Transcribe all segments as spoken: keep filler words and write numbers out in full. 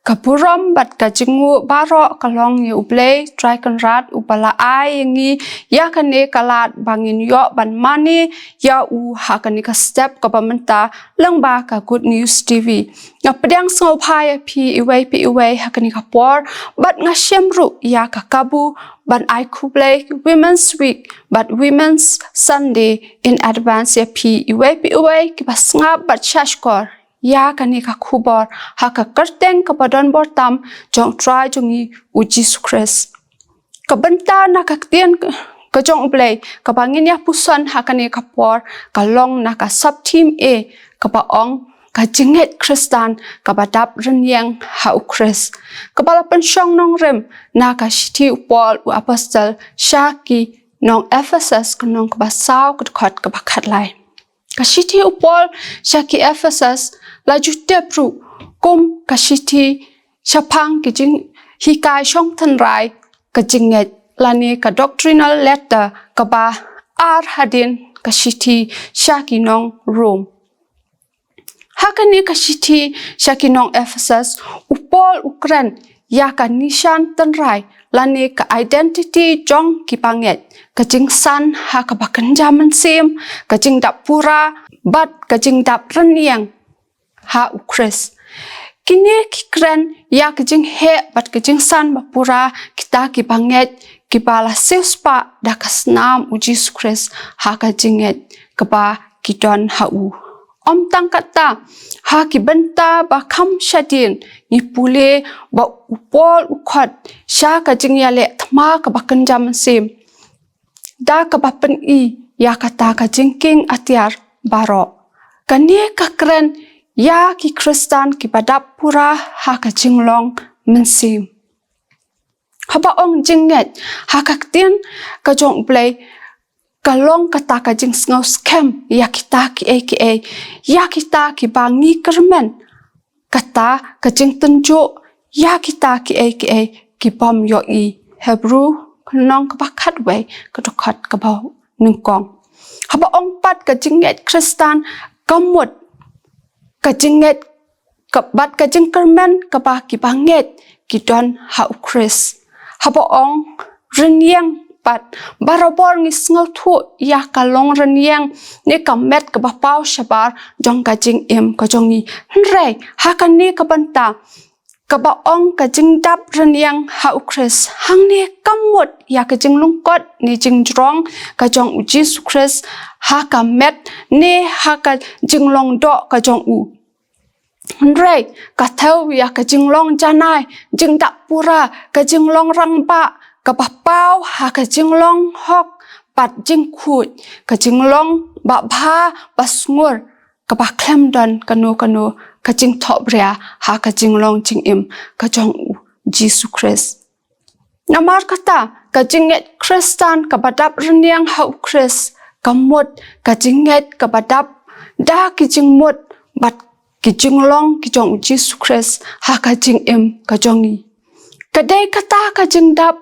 Ka burom bad ka jingnguh baroh ka long ïa U Blei Trai Kynrad, uba la ai ïa ngi ïa kane ka lad ba ngin ïoh ban mane ïa u ha kane ka step kaba mynta lyngba ka Good News T V. Nga pdiang sngewbha ïa phi iwei pa iwei ha kane ka por, bad nga shem ruh ïa ka kabu ban ai khublei Women's Week bad Women's Sunday in advance ïa phi iwei pa iwei kiba sngap bad shahshkor ïa kane ka khubor ha ka kyrteng kaba don bor tam jong U Trai jong ngi U Jisu Khrist. Ka bynta na ka ktien ka jong U Blei kaba ngin ïa puson ha kane ka por ka long na ka sub-theme A, kaba ong ka jingngeit Khristan kaba dap rynïeng ha U Khrist, kaba la pynshong nongrim na ka shithi U Paul u apostol sha ki nong Ephesus, ka lynnong kaba saw, ka dkhot kaba khatlai. Ka shithi U Paul sha ki Ephesus la ju tip ruh kum ka shithi shaphang ki jinghikai shong tynrai ka jingngeit, lane ka doctrinal letter kaba ar hadien ka shithi sha ki nong Rom. Ha kane ka shithi sha ki nong Ephesus, U Paul u kren ïa ka nishan tynrai lane ka identity jong ki bangeit, ka jingsan ha kaba kynja mynsiem, ka jingdap pura bad ka jingdap rynïeng ha U Khrist. Kine ki kren ïa ka jingheh bad ka jingsan ba pura kita ki bangeit kiba la siewspah da ka snam U Jisu Khrist ha ka jingngeit kaba ki don ha u. Ym tang katta, ha ki bynta ba kham shadien ngi pule ba U Paul u khot sha ka jingïaleh thma kaba kynja mynsiem da kaba pyni ïa kata ka jingkieng atiar baroh. Kane ka kren ïa ki Khristan kiba dap pura ha ka jinglong mynsiem. Haba ong jingngeit ha ka ktien ka jong U Blei, ka long kata ka jingsngewskhem ïa kita kiei kiei, ïa kita kiba ngi kyrmen, kata ka jingtynjuh ïa kita kiei kiei ki bym ïohi. Hebru ka lynnong kaba khatwei, ka dkhot kaba nyngkong. Haba ong pat ka jingngeit Khristan, ka mut ka jingngeit ka, bad ka jingkyrmen kaba ki bangeit ki don ha U Khrist. Haba ong rynïeng pat, barabor ngi sngewthuh ïa ka long rynïeng ne ka met kaba paw shabar jong ka jingim ka jong ngi. Hynrei ha kane ka bynta kaba ong ka jingdap rynïeng ha U Khrist, hangne kam mut ïa ka jinglyngkot ne jingjrong ka jong U Jisu Khrist ha ka met ne ha ka jinglong doh ka jong u. Hynrei ka thew ïa ka jinglong janai, jingdap pura, ka jinglong rangbah kaba paw ha ka jinglong hok bad jingkhuid, ka jinglong babha ba sngur, kaba khlem don kano kano ka jingthohbria ha ka jinglong jingim ka jong U Jisu Khrist. Namar kata, ka jingngeit Khristan kaba dap rynïeng ha U Khrist, ka mut ka jingngeit kaba dap da ki jingmut bad ki jinglong ki jong U Jisu Khrist ha ka jingim ka jong ngi. Ka dei kata ka jingdap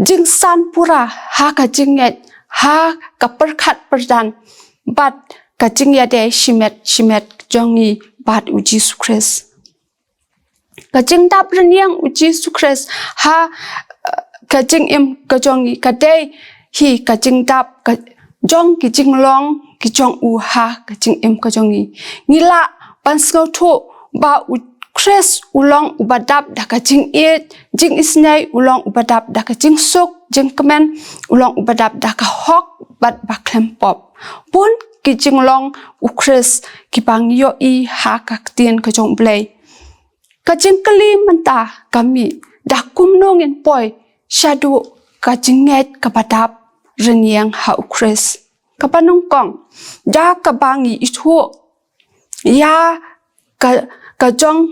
jingsan pura ha ka jingngeit, ha ka pyrkhat pyrdan bad ka jingïadei shimet shimet jong ngi bad U Jisu Khrist. Ka jingdap rynïeng U Jisu Khrist ha, eh, ka jingim ka jong ngi, ka dei hi ka jingdap ka jong ki jinglong ki jong u ha ka jingim ka jong ngi. Ngi lah ban sngewthuh ba U Khrist u long uba dap da ka jingïeit, jingisynei, u long uba dap da ka jingsuk jingkmen, u long uba dap da ka hok bad ba khlem pop. Bun ki jinglong U Khrist kiba ngi ïohi ha ka ktien ka jong U Blei. Ka jingkylli mynta ka mih, da kumno ngin poi shaduh ka jingngeit kaba dap rynïeng ha U Khrist? Kaba nyngkong, da kaba ngi ithuh ïa ka, ka jong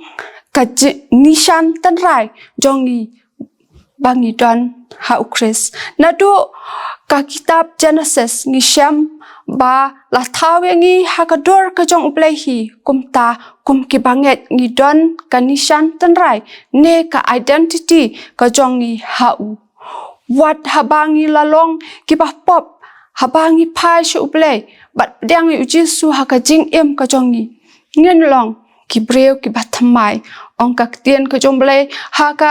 ka ji-, nishan tynrai jong ngi ba ngi don ha U Khrist. Naduh ka kitab Genesis ngi shem ba la thaw ïa ngi ha ka dur ka jong U Blei hi, kumta kum ki bangeit ngi don ka nishan tynrai ne ka identity ka jong ngi ha u. Wat haba ngi la long kiba pop, haba ngi phai sha U Blei bad pdiang ïa U Jisu ha ka jingim ka jong ngi, ngin long ki briew kiba thymmai. Ong ka ktien ka jong U Blei ha ka,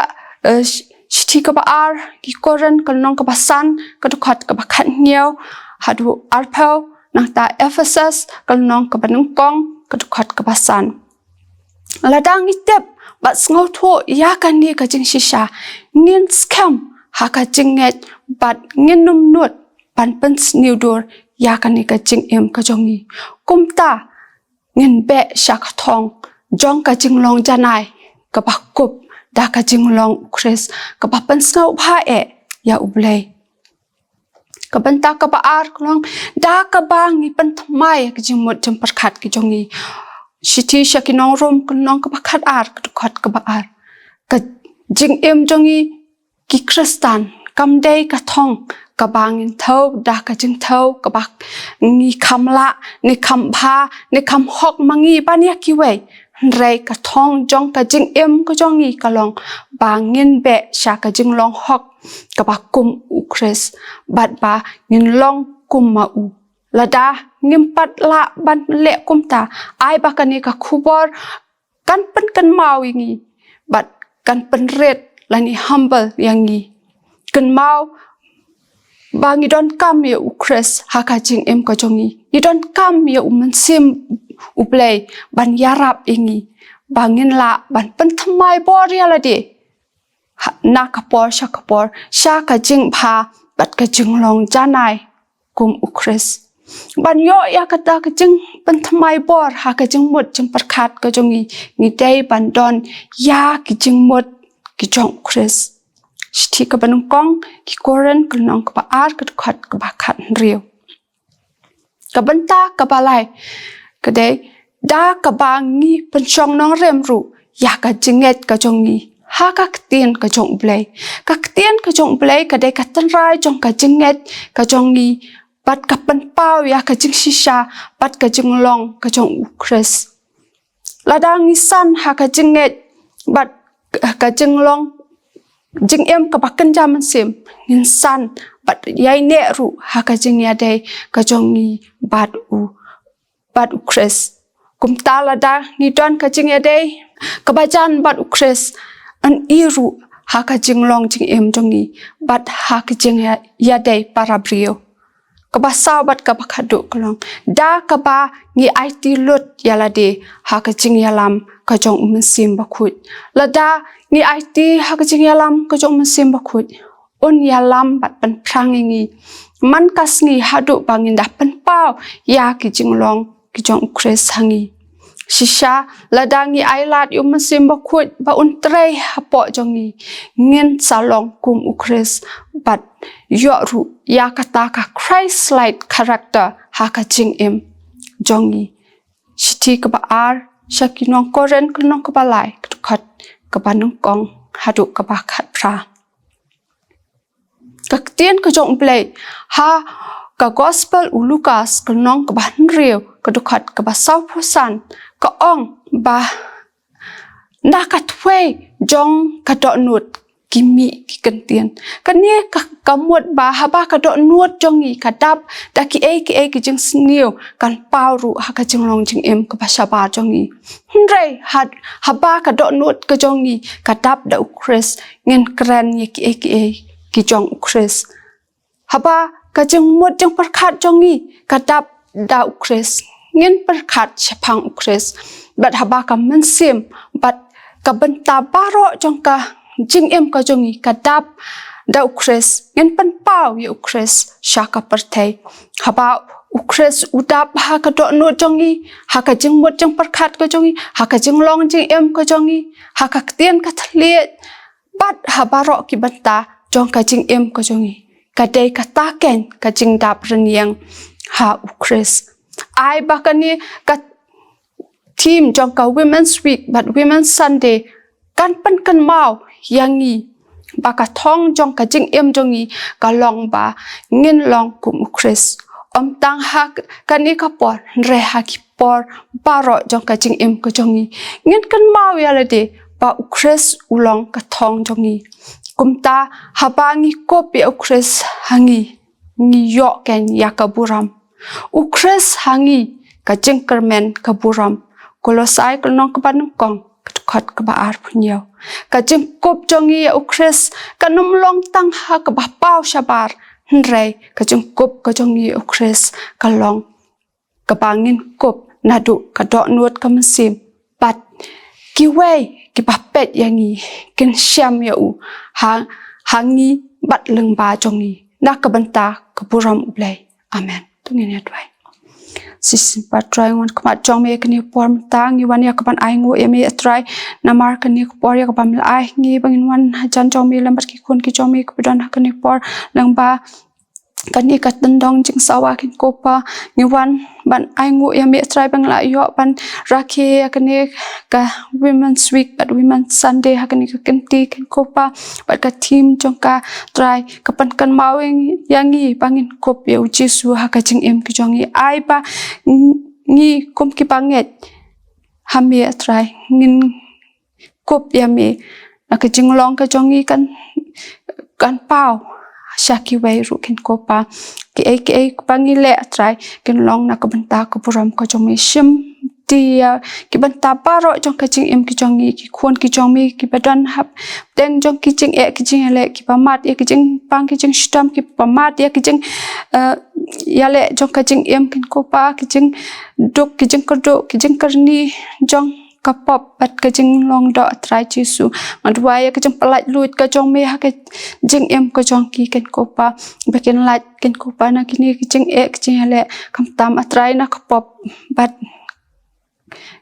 eh, sh-, shithi kaba ar ki Korinth ka lynnong kaba san ka dkhot kaba khathynñiew haduh arphew, nangta Ephesus ka lynnong kaba nyngkong ka dkhot kaba san. Lada ngi tip bad sngewthuh ïa kane ka jingshisha, ngin skhem ha ka jingngeit bad ngin ym nud ban pynsniew dur ïa kane ka jingim ka jong ngi. Kumta ngin beh sha ka thong jong ka jinglong janai kaba kup da ka jinglong U Khrist, kaba pynsngewbha eh ïa U Blei. Ka bynta kaba ar ka long da kaba ngi pynthymmai ïa ka jingmut jingpyrkhat ka jong ngi. Shithi sha ki nong Rom ka lynnong kaba khatar ka dkhot kaba ar. Ka jingim jong ngi ki Khristan kam dei ka thong kaba ngin thew da ka jingthew kaba ngi kham lah ne kham bha ne kham hok ma ngi ban ïa kiwei. Hynrei ka thong jong ka jingim ka jong ngi ka long ba ngin beh sha ka jinglong hok kaba kum U Khrist bad ba ngin long kum ma u. Lada ngim pat lah ban leh kumta, ai ba kane ka khubor kan pynkynmaw ïa ngi bad kan pynrit lane humble ïa ngi. Kynmaw ba ngi donkam ïa U Khrist ha ka jingim ka jong ngi. Ngi donkam ïa U Mynsiem U Blei ban ïarap ïa ngi ba ngin lah ban pynthymmai bor ïa lade ha, na ka por sha ka por sha ka jingbha bad ka jinglong janai kum U Khrist. Ban ïoh ïa kata ka jingpynthymmai bor ha ka jingmut jingpyrkhat ka jong ngi, ngi dei ban don ïa ki jingmut ki jong U Khrist. Shithi kaba nyngkong ki Korinth ka lynnong kaba ar ka dkhot kaba khathynriew. Ka bynta kaba lai ka dei da kaba ngi pynshong nongrim ruh ïa ka jingngeit ka jong ngi ha ka ktien ka jong U Blei. Ka ktien ka jong U Blei ka dei ka tynrai jong ka jingngeit ka jong ngi bad ka pynpaw ïa ka jingshisha bad ka jinglong ka jong U Khrist. Lada ngi san ha ka jingngeit bad ka jinglong jingim kaba kynja mynsiem, ngin san bad ïaineh ruh ha ka jingïadei ka jong ngi bad u, bad U Khrist. Kumta lada ngi don ka jingïadei kaba jan bad U Khrist, yn i ruh ha ka jinglong jingim jong ngi bad ha ka jingïadei para briew. Kaba saw bad kaba khatduh ka long da kaba ngi aiti lut ïa lade ha ka jingïalam ka jong U Mynsiem Bakhuid. Lada ngi aiti ha ka jingïalam ka jong U Mynsiem Bakhuid, un ïalam bad pynphrang ïa ngi man ka sngi haduh ba ngin da pynpaw ïa ki jinglong ki jong U Khrist ha ngi. Shisha lada ngi ailad ïa U Mynsiem Bakhuid ba un trei hapoh jong ngi, ngin sa long kum U Khrist bad ïoh ruh ïa kata ka Christ-like character ha ka jingim jong ngi. Shithi kaba ar sha ki nong Korinth ka lynnong kaba lai ka dkhot kaba nyngkong haduh kaba khatphra. Ka ktien ka jong U Blei ha ka Gospel u Lukas ka lynnong kaba hynriew ka dkhot kaba sawphew san ka ong ba na ka thwei jong ka dohnud ki mih ki kyntien. Kane ka, ka mut ba haba ka dohnud jong ngi ka dap da kiei kiei ki jingsniew, kan paw ruh ha ka jinglong jingim kaba shabar jong ngi. Hynrei ha, haba ka dohnud ka jong ngi ka dap da U Khrist, ngin kren ïa kiei kiei ki jong U Khrist. Haba ka jingmut jingpyrkhat jong ngi ka dap da U Khrist, ngin pyrkhat shaphang U Khrist. Bad haba ka mynsiem bad ka bynta baroh jong ka jingim ka jong ngi ka dap da U Khrist, ngin pynpaw ïa U Khrist sha ka pyrthei. Haba U Khrist u dap ha ka dohnud jong ngi, ha ka jingmut jingpyrkhat ka jong ngi, ha ka jinglong jingim ka jong ngi, ha ka ktien ka thylliej, bad ha baroh ki bynta jong ka jingim ka jong ngi, ka dei kata keiñ ka jingdap rynïeng ha U Khrist. Ai ba kane ka theme jong ka Women's Week bad Women's Sunday kan pynkynmaw ïa ngi ba ka thong jong ka jingim jong ngi ka long ba ngin long kum U Khrist. Ym tang ha kane ka por, hynrei ha ki por baroh jong ka jingim ka jong ngi, ngin kynmaw ïa lade ba U Khrist u long ka thong jong ngi. Kumta haba ngi kup ïa U Khrist ha ngi, ngi ïoh keiñ ïa ka burom. U Khrist ha ngi ka jingkyrmen ka burom. Kolosai ka lynnong kaba nyngkong, ka dkhot kaba arphew hynñiew. Ka jingkup jong ngi ïa u Khrist kan ym long tang ha kaba paw shabar, hynrei ka jingkup ka jong ngi ïa u Khrist ka long kaba ngin kup naduh ka dohnud ka mynsiem, bad kiwei kiba peit ïa ngi kin shem ïa u ha, ha ngi bad lyngba jong ngi, na ka bynta ka burom U Blei. Amen. To ngin ïa duwai. Shisien pat Trai, ngi wan khmat jong me kane ka por mynta, ngi wan ïa kaban ainguh ïa me Trai, namar kane ka por ïa kaba me la ai ngi ba ngin wan hajan jong me lem bad ki khun ki jong me kiba don ha kane ka por, lyngba kane ka tyndong jingsawa, Kynrad Kpa. Ngi wan ban ainguh ïa me Trai ba ngi la ïoh ban rakhe ïa kane ka Women's Week bad Women's Sunday ha kane ka kynti, Kynrad Kpa, bad ka theme jong ka Trai ka pynkynmaw ïa ngi ba ngin kup ïa u Jisu ha ka jingim ka jong ngi. Ai ba ngi kum kiba ngeit ha me Trai, ngin kup ïa me, na ka jinglong ka jong ngi kan, kan paw sha kiwei ruh, Kynrad Kpa. Kiei kiei kiba ngi leh Trai kin long na ka bynta ka burom ka jong me. Shim ti ïa ki bynta baroh jong ka jingim ka jong ngi, ki khun ki jong me kiba don hapdeng jong ki jingeh ki jingïaleh, kiba mad ïa ki jingpang ki jingshitom, kiba mad ïa ki jing, eh, ïaleh jong ka jingim, Kynrad Kpa, ki jingduk ki jingkyrduh ki jingkyrni jong ka pop bad ka jinglong doh Trai Jisu. Nga duwai ïa ka jingpyllait luid ka jong me ha ka jingim ka jong ki, Kynrad Kpa, ba kin lait, Kynrad Kpa, na kine ki jingeh ki jingïaleh, khamtam Trai na ka pop bad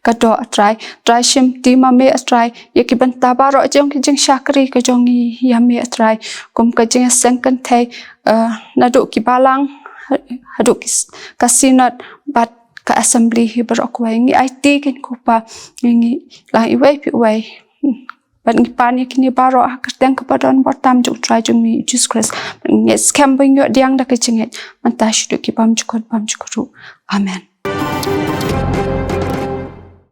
ka doh Trai. Trai shim ti ma me Trai ïa ki bynta baroh jong ki jingshakri ka jong ngi ïa me Trai, kum ka jingïaseng kynthei, eh, naduh ki balang haduh ki s-, ka synod bad ka assembly hi baroh kawei. Ngi aiti, Kynrad Kpa, ngi, ngi la iwei pa iwei, bad ngi pan ïa kine baroh ha ka kyrteng kaba don bor tam jong u Trai jong me Jisu Khrist. Bad ngi ngeit skhem ba ngi ïoh pdiang da ka jingngeit mynta shaduh ki bymjukut bymjukut ruh. Amen.